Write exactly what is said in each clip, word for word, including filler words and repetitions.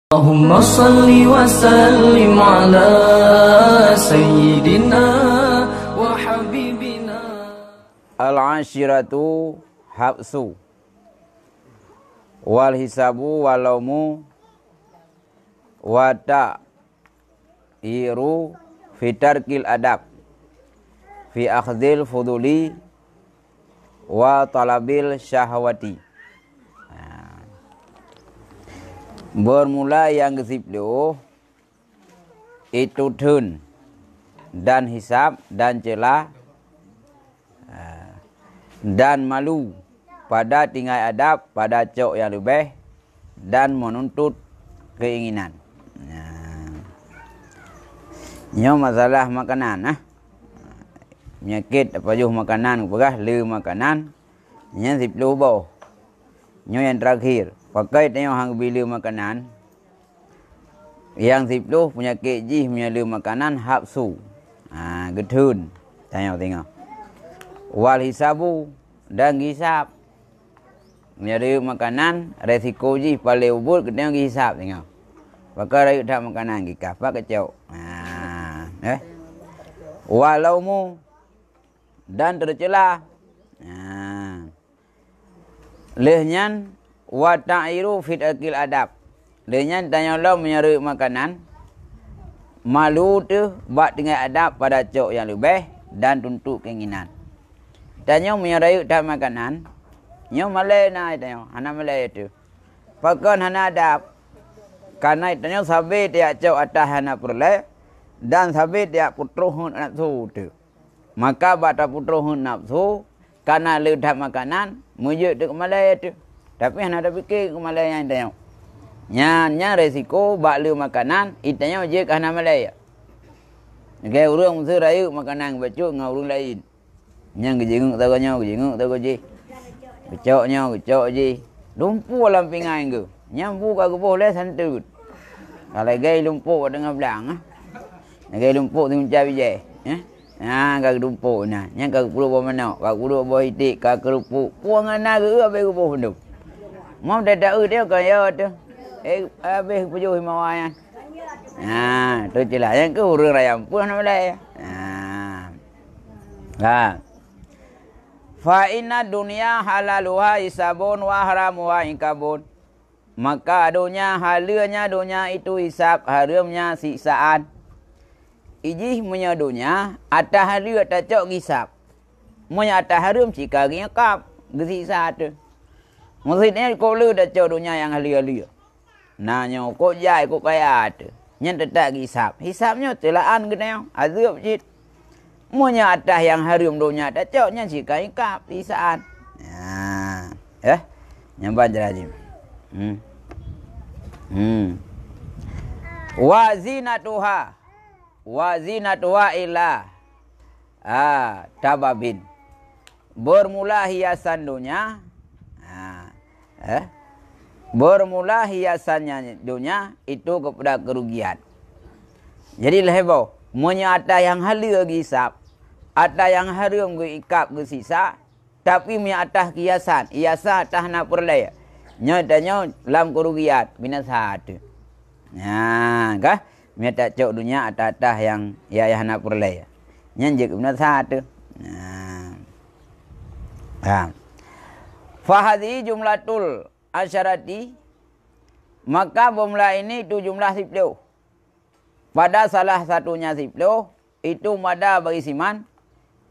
Allahumma salli wa sallim ala sayyidina wa habibina. Al-ashiratu habsu, wal hisabu, wal laumu, wa ta'yiru, fi tarkil adab, fi akhdhil fuduli, wa talabil syahwati. Ha. Bermula nyang geusiploh, itu theun dan hisab dan ceula, ha, dan malu pada tinggai adab pada cok nyang leubeh dan meununtut keinginan. Ha. Nyoe masalah makanan, nah. Peunyakét tapajoh makanan, peugah le makanan, nyan siploh boh. Nyoe nyang terakhir, pakon tanyoe han geubi le makanan. Nyang siploh peunyakét jih meunyoe le makanan habsu. Ha, geutheun. Tanyoe singoh. Wal hisabu, dan geuhisab. Meunyoe rayeuk makanan, resiko jih paléng ubit geutanyoe geuhisab singoh. Pakon rayeuk that makanan gikah, pat keucok. Ha, eh. Wal laumu, dan teuceula. Ha. Lheueh nyan, wa ta'yiru fi tarkil adab. Lheueh nyan tanyoe lom meunyoe rayeuk makanan, malu teuh bak tinggai adab pada cok nyang leubeh dan tuntot keinginan. Tanyoe meunyoe rayeuk that makanan, nyoe malèe na tanyoe, hana malèe teuh. Pakon hana adab? Kareuna tanyoe sabe tajak cok atah hana peureulèe dan sabe tajak peutroh ngon nafsu teuh. Maka bak tapeutroh ngon nafsu, kareuna le that makanan, meujeuet teuh keu malèe teuh. Tapi hana tapike keu malèe nyan tanyoe. Nyan, nyan resiko bak le makanan, i tanyoe jeuet keu hana malèe. Lagèe ureueng meuseu rayeuk makanan bacut ngon ureueng laén. Nyan geujingeuk sagoe nyoe, geujingeuk sagoe jih. Geucok nyoe, geucok jih. Lumpur lam pingan geuh. Nyan bu ka geuboh lé santeut. Ka lagèe lumpur teungoh blang, eh. Lagèe lumpur teungoh bijèh, eh. Nyan ka geudumpok na. Nyan ka geupeuduek boh manok, ka geupeuduek boh iték, ka keurupuk. Puang hana geu-eu abéh geuboh mandum. Mam dada eu teuh ka ya teuh. Eh, abéh geupeujôh imawa nyan. Ha, tu ceulah. Nyang keu ureueng raya amphon hana malèe. Ha. Ha. Fa inna dunya halaluha hisabun wa haramuha iqabun. Maka donya, haleue nyan donya itu hisab, hareuem nyan siksaan. Ijih meunyoe donya, ata haleue tacok geuhisab. Meunyoe ata hareuem cit ka geuiqab, geusiksa teuh. Maksud nyan kok le tacok donya nyang haleue-haleue. Na nyoe kok jai, kok kaya teuh. Nyan teutap geuhisab. Hisab nyoe ceulaan geutanyoe, azeueb cit. Meunyoe atah nyang hareuem donya tacok, nyan cit ka iqab, siksaan. Nah, eh, nyan ban cara jih. Hmm. Hmm. Wa zinatuha. Wa zinatuha ila, ah, tababin. Bermula hiasan donya, ah, eh, bermula hiasannya donya itu kepada kerugian. Jadi lheuh boh, meunyoe ata nyang haleue geuhisab, ata nyang hareuem geuiqab geusiksa, tapi meunyoe ata hiasan, hiasan ata hana peureulèe, nyoe tanyoe lam kerugian, binasa teuh. Nah, kah? Meunyoe tacok donya ata-ata nyang ya, ya hana peureulèe. Nyan jeuet keu binasa teuh. Nah. Ha. Fahadhi jumlatul asyarati, maka bermula ini itu jumlah siploh. Pada salah satunya siploh, itu mada bagi siman,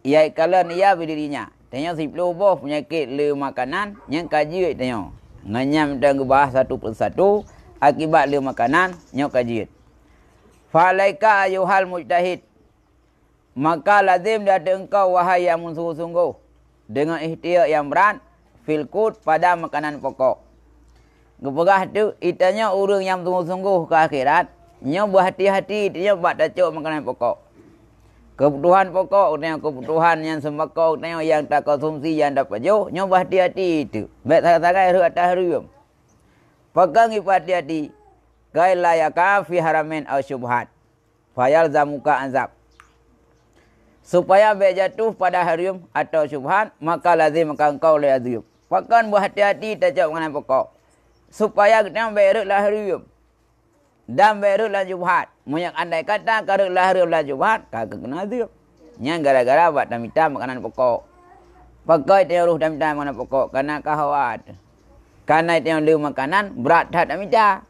ia kalon ia bidirinya. Tanyoe siploh boh peunyakét le makanan nyang ka jeuet tanyoe. Ngon nyan mantong geubahas satu persatu, akibat le makanan nyoe ka jeuet. Fa'alaika ayyuhal mujtahid, maka lazem di ateueh engkau, wahai nyang meusunggoh-sunggoh, deungon ikhtiar nyang brat, fil qut, pada makanan pokok. Geupeugah teuk, geutanyoe ureueng nyang meusunggoh-sunggoh keu akhirat, nyoe beuhati-hati tanyoe bak tacok makanan pokok. Keubutuhan pokok geutanyoe, keubutuhan nyang seumbako geutanyoe nyang takonsumsi, nyang tapajoh, nyoe beuhati-hati teuk. Bèk sagai-sagai rhot ata hareuem. Pakon jipeuhati-hati? Kai la yaqa fi haramin aw syubhat, fayalzamuka azab. Supaya bèk jatuh pada hareuem atawa syubhat, maka lazem akan kau lé azeueb. Pakon beuhati-hati tacok makanan pokok? Supaya geutanyoe bèk rhot lam hareuem. Dan bék rhot lam syubhat. Meunyoe andai kata ka rhot lam hareuem lam syubhat, ka keuneuk adeueb. Nyan gara-gara bak tamita makanan pokok. Pakon tanyoe rôh tamita makanan pokok? Kareuna ka hawa teuh. Kareuna tanyoe le makanan, brat that tamita.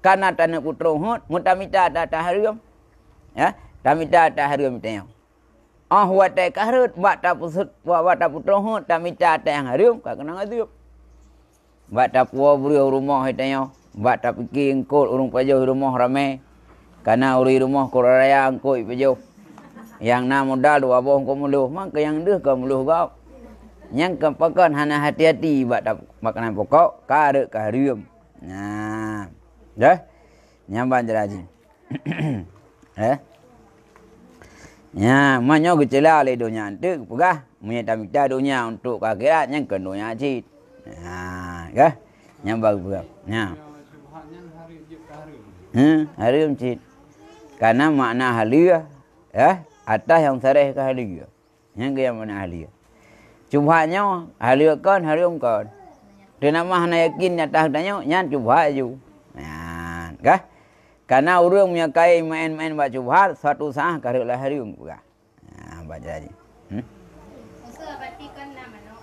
Kareuna taneuk peutrok rhot, meutamita that hareuem. Ya, tamita that hareuem tanyoe. Óh watée ka rhot, bak tapeuseut, bak, bak tapeutrok rhot, tamita that nyang hareuem, ka keuneuk adeueb. Bak tapuwoe breueh u rumoh geutanyoe, bak tapike eungkôt ureuëng pajoh rumoh ramé. Kareuna ureuëng rumoh keu raya eungkôt jipajoh. Nyang na modal dua boh eungkôt muloh, maka nyang deuh ka muloh gob. Nyang ka pakon hana hati-hati bak tap-, makanan pokok, ka rhot ka hareuem. Nah. Dah? Nyan ban cara jih. Eh? Nya, meunyoe geucela lé donya eunteuk geupeugah, meunyoe tamita donya untuk akhirat, nyan kon donya cit. Ha, kah? Nyan baru peugah. Nya. Hmm, hareuem cit. Karena makna haleueh, eh, atas nyang sareh keu haleueh. Nyang keuh nyang makna haleueh. Syubhat nyoe, haleueh kon, hareuem kon. Teunama hana yakin nyata geutanyoe, nyan syubhat laju. Nyan, kah? Karena ureuëng meunyoe kayém maén-maén bak syubhat, suatu saát ka rhot lam hareuem, peugah. Nah, baca laju. Hmm? Maksud abati kan na manok.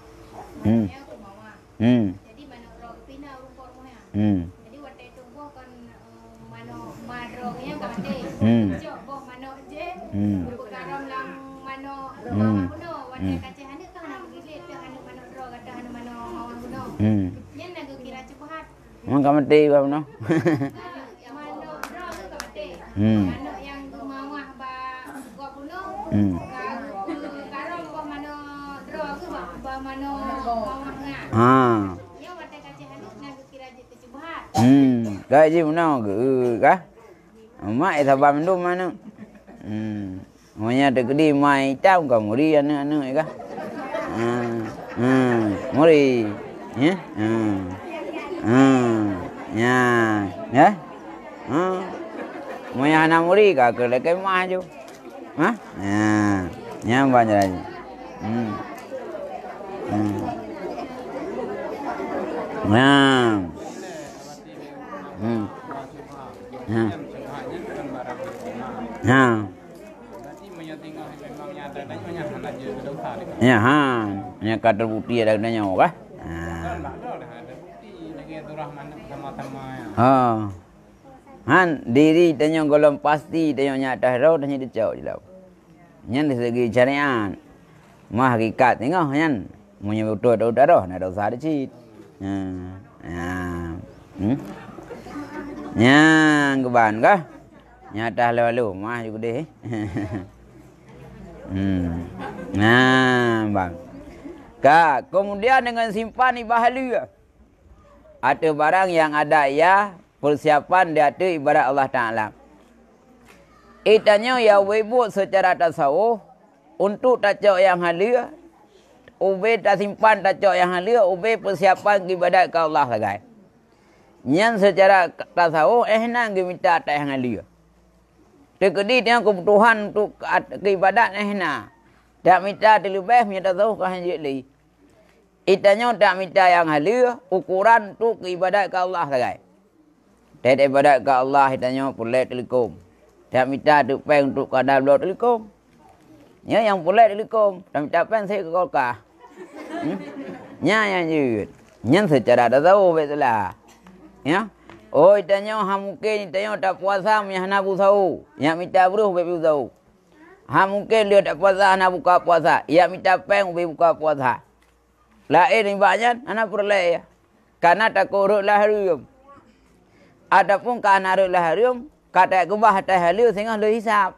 Hmm. Manok nyan keu mawah. Hmm. Jadi manok droe pih na ureuëng po rumoh nyan. Hmm. Jadi watée tuboh kon, eh, manok ma droe nyan ka maté. Hmm. Cok boh manok je, hmm, beukaram lam manok, hmm, mawah bunoe. Watée, hmm, kacéh aneuk kan hana meugilet teuh aneuk manok droe atau aneuk manok mawah bunoe. Hmm. Nyan na geukira syubhat. Memang ka maté bak bunoe. Manok droe tu ka maté. Hmm. Manok nyang geumawah bak gob bunoe, hmm, ka geukarong boh manok droe tu bak, bak manok mawah nyan. Ha. Nyan watée kacéh aneuk na geukira jeuet keu syubhat. Hmm, ka jih meunoe geu kah? Mak, eh, saban mandum aneuk. Hmm. Meunyoe teukeudi ma itam ka muri aneuk-aneuk kah? Hmm. Hmm. Muri. Ya? Hmm. Hmm. Ya. Ya? Hmm. Meunyoe hana muri ka keu lakée mah ju. Ha? Nah, nyan ban jalan. Hmm. Hmm. Nah. Hmm. Nah. Nah. Ya, ha. Nyang ka teubukti ada geutanyoe kah? Ha. Ha. Han, diri tanyoe gohlom pasti tanyoe nyan atas droe, tanyoe teucok jilauh. Nyan di segi syariat. Mah hakikat singoh nyan. Meunyoe beutôi taroh, na desya cit. Ha. Ha. Hmm? Nyan geuban kah? Nyan atas lalu, mah ju keudeh. Hmm. Nah, bang. Ka, kemudian dengan simpan ibadah haleueh. Ateueh barang nyang ada ia persiapan di ateueh ibadat Allah Taala. Itanyoe ya ubé buet seucara tasawuf untuk tacok nyang haleueh, ubé tasimpan tacok nyang haleueh, ubé persiapan keu ibadat keu Allah sagai. Nyan seucara tasawuf eh na geumita atas nyang haleueh. Teukeudi tanyoe keubutuhan untuk keu ibadat eh na. Tak mita teuleubeh meunyoe tasawuf ka hanjeuet lé. Itanyoe tak mita nyang haleueh ukoran untuk keu ibadat keu Allah sagai. Tét ibadat keu Allah itanyoe peureulée teulikôm. Tak mita teupeng untuk kada bloe teulikôm. Nyoe nyang peureulée teulikôm, tak mita peng sép keu kulkas. Hmm? Nyan nyang jeuet. Nyan seucara tasawuf bék salah. Ya. Oh, itanyoe ha mungken itanyoe tapuasa meunyoe hana bu sawo. Nyak mita breuh bék bu sawo. Ha mungken lheueh tapuasa hana buka puasa. Nyak mita peng ubé buka puasa. Laén nibak nyan hana peureulée, ya. Kana takot rhot lam hareuem. Ataupun ka hana rhot lam hareuem, ka takeubah atas haleueh singoh lheueh hisab.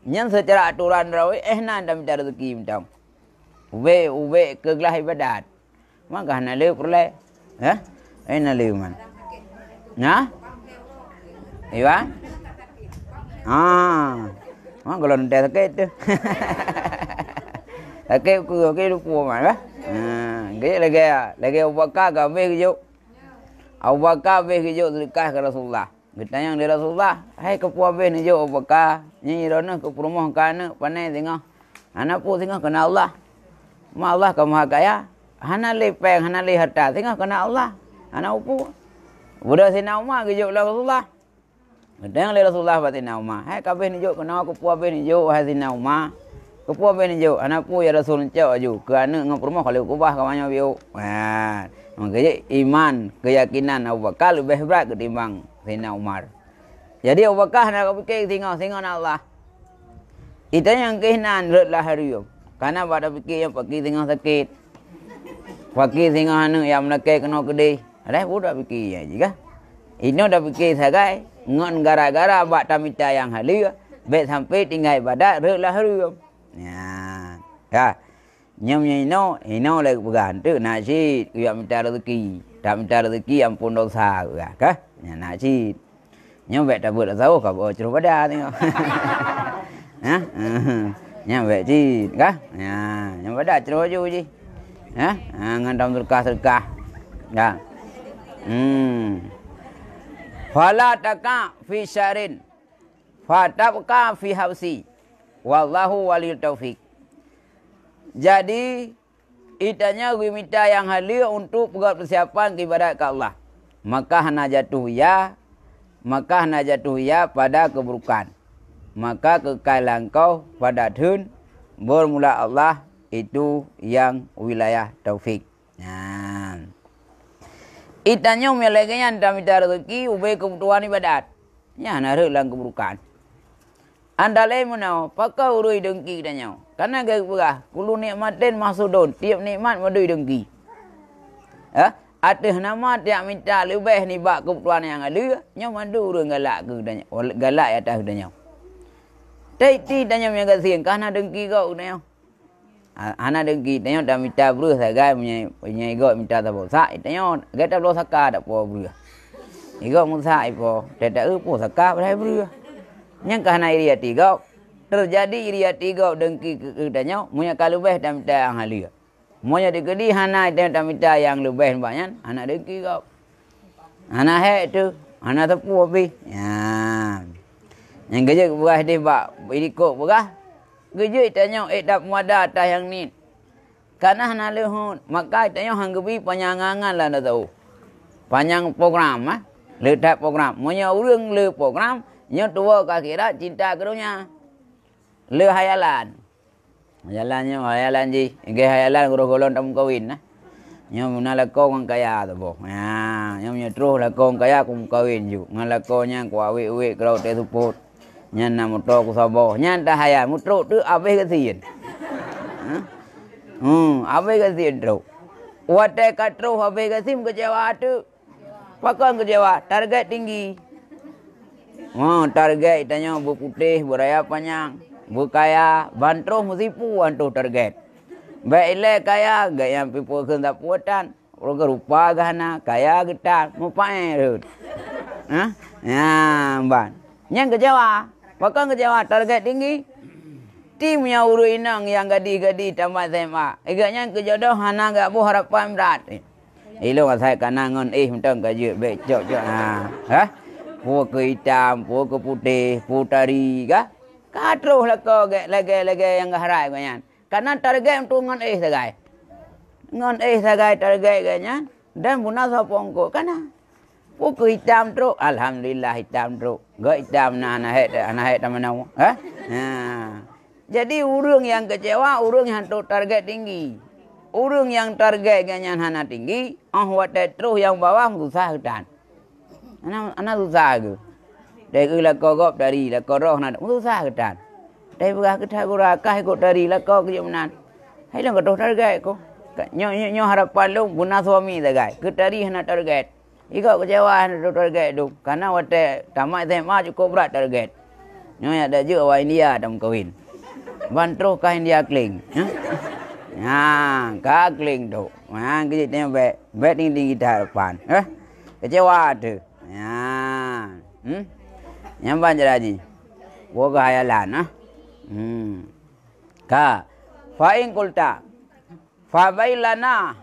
Nyan seucara atoran droe eh na tamita rezeki mantong. Ubé, ubé keu glah ibadat. Maka hana lé peureulée. Hah? Eh, na lé man. Nah? Iya? Ah. Mak kalau nanti sakit tu. Sakit ku, sakit lupa man, bah. Ha, gaya lagi, lagi Abu Bakar ka habéh geujok. Abu Bakar habéh geujok sedekah keu Rasulullah. Geutanyong lé Rasulullah, "Hai keupeue habéh neujok Abu Bakar? Nyan droeneuh keu peurumoh keu aneuk panai singoh. Hana peue singoh keunan Allah. Ma Allah ka maha kaya. Hana lé péng, hana lé hareuta, singoh keunan Allah. Hana peue." Beudôh Saidina Umar geujok lom Rasulullah. Geutanyong lé Rasulullah bak Saidina Umar, "Hai, ka abéh neujok keunoe, keupeue abéh neujok, wahai Saidina Umar? Keupeue abéh neujok?" "Hana peue, ya Rasul, neucok laju. Keu aneuk ngon peurumoh ka lheueh kubah, ka meunyoe biôk." Nah, maka jih iman, keuyakinan Abu Bakar leubeh brat ketimbang Saidina Umar. Jadi Abu Bakar hana ka pike singoh, singoh na Allah. Itanyong keuh nan rot lam hareuem. Kana bak tapike nyang paki singoh sakét. Paki singoh aneuk nyang meulakée keunoe keudeh. Alah, peue tapike nyan jih kah? Inoe tapike sagai ngon gara-gara bak tamita nyang haleue, bék sampai tinggai ibadat rot lam hareuem. Nyan. Ka. Nyoe meunyoe inoe, inoe lé geupeugah, "Eunteuk na cit, kujak mita rezeki. Tamita rezeki amphon dosa," geupeugah, kah? Nyan na cit. Nyoe bék tabeuet lam sawoh ka beuo ceuroh bada teuh. Hah? Nyan bék cit, kah? Nyan, nyan bada ceuroh ju jih. Hah? Ha, ngon dam seudeukah-seudeukah. Ka. Hmm. "Fala taqa' fi syarrin, fatabqa' fi habsi. Wallahu waliyut taufiq." Jadi, itanyoe geumita nyang haleue untuk peugöt peusiapan keu ibadat keu Allah, maka hana jatuh ia, maka hana jatuh ia pada keuburukan, maka keukai langkoh pada theun beurmula Allah, itu nyang wilayah taufik. Nyan. Itanyoe meulagée nyan tamita rezeki ubé keubutuhan ibadat. Nyan hareuet lam keuburukan. Andalée meunoe, pakon urui deungki tanyoe? Kana geupeugah, "Kullu nikmatin mahsudun," tieb nikmat meudui deungki. Eh, ateueh nama tieb mita leubeh nibak keubutuhan nyang haleue, nyoe mandum ureuëng galak keu tanyoe, galak ateueh tanyoe. Tapi tanyoe nyang gasien ka hana deungki gob tanyoe. Ha-, hana deungki, tanyoe tamita breueh sagai meunyoe, meunyoe igob mita saboh sak, tanyoe gata bloe saka tapo breueh. Igob meusak ipo, teuta eu po saka padahai breueh. Nyang ka hana iri até gob. Teujadi iri até gob deungki keu, keu tanyoe, meunyoe ka leubeh tamita nyang haleue. Meunyoe dikeudi hana tanyoe tamita nyang leubeh nibak nyan, hana deungki gob. Hana hék teuh, hana teupeu pih. Nyan. Nyang geujeuet geupeugah deh bak idikok peugah, geujeuet tanyoe ék tapeumada atah nyang niet. Kana hana leuhot, maka tanyoe han geubi panyang angan-angan lam taeu. Panyang program, eh? Le that program. Meunyoe ureuëng le program, nyoe tuwoe keu akhirat, cinta keu donya. Le hayalan. Hayalan nyoe, hayalan jih. Geh hayalan gurôh gohlom tameukawen nah. Nyoe meunan lakoe ngon kaya saboh. Nyan, nyoe meunyoe troh lakoe ngon kaya kumeukawen ju. Ngon lakoe nyan kuawét-wét keudroe teuh seupôt. Nyan na moto kusaboh. Nyan tahayal, meutrok teuk abéh gasien. Hah? Hmm, abéh gasien trok. Watée ka troh abéh gasien keucewa teuk. Pakon keucewa, target tinggi. Oh, target tanyoe beuputéh, beuraya panyang, beukaya, ban troh meusipu an troh target. Bék ilée kaya, gét nyang pih peue kheun sapeue tan. Ureuëng rupa geuh hana, kaya geutan, meupaéh rhot. Hah? Nyan ban. Nyang keucewa. Pakon keucewa, target tinggi. Ti meunyoe ureuëng inong nyang gadih-gadih tamat S M A, gét nyan keu jodoh hana geuboh harapan brat. Ilôn asai kana ngon éh mantong ka jeuet bék cok-cok. Ha. Hah? Peue keu itam, peue keu putéh, peue tari kah? Ka troh lakoe gét lagée-lagée nyang geuharai geuh nyan. Kana target untuk ngon éh sagai. Ngon éh sagai target geuh nyan. Dan buna soe pongkot kana. Peue keu itam trok? Alhamdulillah itam trok. Gét itam na hana hék, hana hék tamanoe. Hah? Ha. Jadi, ureuëng nyang keucewa, ureuëng nyang trok target tinggi. Ureuëng nyang target geuh nyan hana tinggi, óh watée troh nyang bawah susah geutan. Hana, hana susah geuh. Dai eu lakoe gob tari, lakoe droe hana susah geutan. Dai peugah geuta gura kah ikot tari lakoe keu jeuet meunan. Hai lôn ka troh target ko. Ka, nyoe, nyoe, nyoe harapan lôn beuna suami sagai. Keu tari hana target. Igob keucewa hana troh target dum, kana watée tamat S M A cukôp brat target. Nyoe yak dak jeuet awak India tameukawen. Ban troh ka India kling. Hah? Nyan, ka kling tu. Nyan keujiek teuh bék, bék tinggi-tinggi that depan. Eh? Keucewa teuh. Nyan. Hmm? Nyan ban cara jih. Woe keu hayalan, ah. Hmm. Ka. Fa in qulta, "Fa bayyana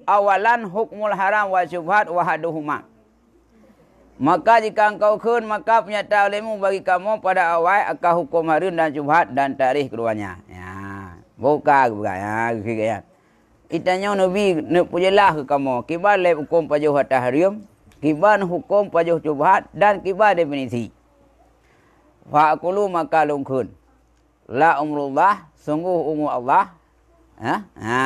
awalan hukmul haram wa syubhat wa hadduhuma." Maka jika engkau kheun, maka peunyata olehmu bagi kamoe pada awai akan huköm hareuem dan syubhat dan tarikh keudua nyan. Ya, buka geupeugah, ya, geupeugah, ya. Itanyoe neubi neupeujeulaih keu kamoe, kiban lé huköm pajoh ata hareuem, kiban huköm pajoh syubhat, dan kiban definisi. Fa aqulu, maka lôn kheun, la umrullah, sungguh umu Allah, ha? Ha.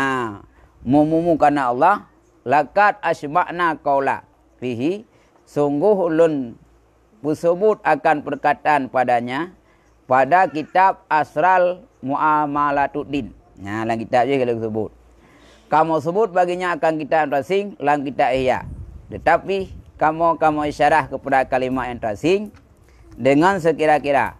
Mu-, mu-, mu kana Allah, laqad asba'na qaula fihi, sungguh ulôn peuseubut akan peurkataan padanya pada kitab Asrar Muamalatuddin. Nah, lam kitab jih ka lôn seubut. Kamoe seubut baginya akan kitab nyang teurasing lam kitab Ihya. Teutapi kamoe, kamoe isyarah keupada kalimat nyang teurasing deungon seukira-kira,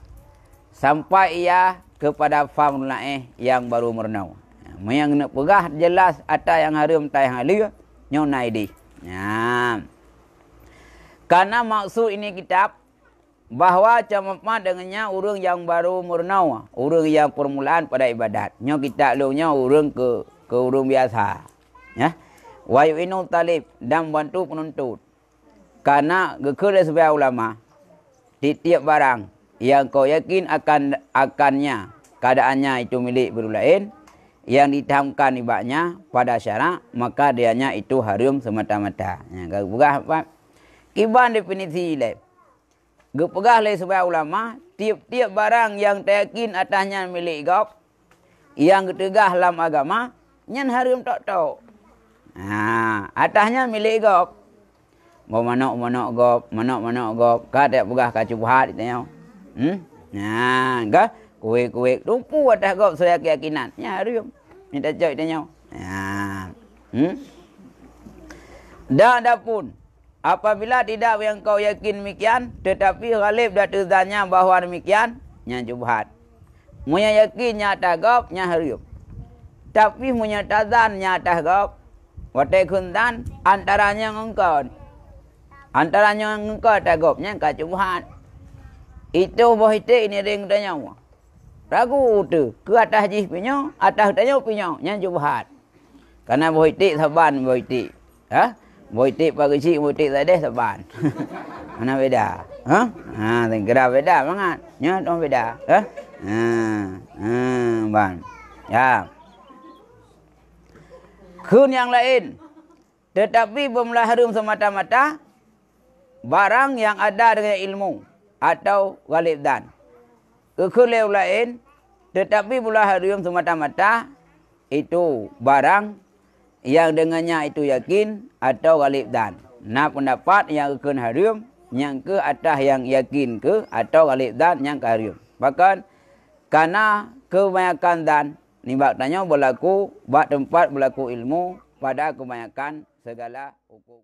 sampai ia keupada faham ulamae nyang barô meurunoe. Meunyoe neupeugah jeulaih atra nyang hareuem atra nyang haleue, nyoe na idéh. Nyan. Karena maksud ini kitab, bahwa cuma mat deungon nyan ureuëng nyang barô meurunoe, ureuëng nyang peurmulaan pada ibadat. Nyoe kitab lôn nyoe ureuëng keu, keu ureuëng biasa. Ya. Wa yu'inu talib, dan bantu penuntut. Karena geukheun lé seubaya ulama, tieb-tieb barang nyang kau yakin akan, akannya, keadaannya itu milék ureuëng laén, yang ditamkan ibaknya pada syarak, maka dianya itu hareuem semata-mata. Nyan ka geupeugah pat. Kiban definisi ilée. Geupeugah lé seubaya ulama, tieb-tieb barang nyang tayakin atas nyan milék gob, nyang geuteugah lam agama, nyan hareuem tok-tok. Ha, atas nyan milék gob. Boh manok-manok gob, manok-manok gob, ka tapeugah ka syubhat tanyoe. Hmm? Nah, ka kuék-kuék tumpu atas gob sesuai keuyakinan. Nyan hareuem. Nyan tacok tanyoe. Nah. Hmm? Dan adapun apabila tidak yang kau yakin demikian, tetapi ghalib dan teuzannya bahwa demikian, nyan syubhat. Meunyoe yakin nyan atas gob, nyan hareuem. Tapi meunyoe tazan nyan atas gob, watée kheun zan, antara nyoe ngon kon, antara nyoe ngon kon atas gob, nyan ka syubhat. Itu boh iték ini ring tanyoe. Ragu teu, keu atas jih pih nyoe, atas tanyoe pih nyoe, nyan syubhat. Karena boh iték saban boh iték. Ha? Boh iték pageusik, boh iték sadeh saban. Mana beda? Ha? Ha, segera beda bangat. Nyoe dong beda. Ha? Ha. Ha, ban. Ya. Kheun nyang laén. Tetapi beumula hareuem semata-mata barang yang ada dengan ilmu atau ghalib zan. Geukheun lé ureuëng laén, tetapi beumula hareuem semata-mata itu barang yang dengannya itu yakin atau ghalib zan. Na pendapat yang geukheun hareuem, nyang keu atas yang yakin keu atau ghalib zan nyang ka hareuem. Bahkan, karena kebanyakan zan nibak tanyoe berlaku bak tempat berlaku ilmu pada kebanyakan segala hukum.